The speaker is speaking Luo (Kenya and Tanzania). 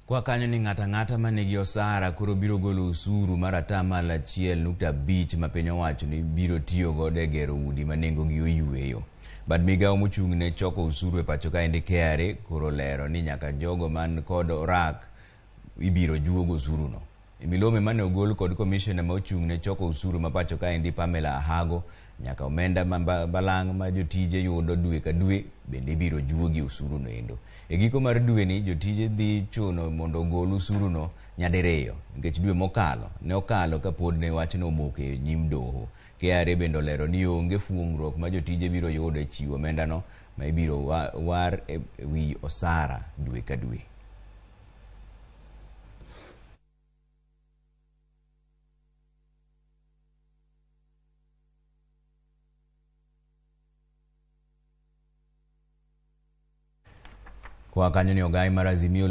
Kwa kanyo ni ng'ato ang'ata ma nigi osara koro biro golo osuru mar 1.5% ma piny owacho ni biro tiyo godo e gero udi ma nengogi oyueyo. Bad migawo mochung' ne choko osuru e pacho kaendi KRA koro lero ni nyaka jogo man kod orak ibiro juog osuruno. E milome mane ogol kod komishona ma ochung' ne choko osuru ma pacho kaendi Pamela Ahago, nyaka omenda ma balang' ma jotije yudo dwe ka dwe bende ibiro juogi osuruno endo. E giko mar dweni, jotije dhi chuno mondo ogol osuruno nyadiriyo nikech dwe mokalo ne okalo kapod ne wachno omoko e nyim doho. KRA bende olero ni onge fuong'ruok ma jotije biro yudo e chiwo omendano ma ibiro war e wi osara dwe ka dwe. Koa kanyo ni ogai mar Azimio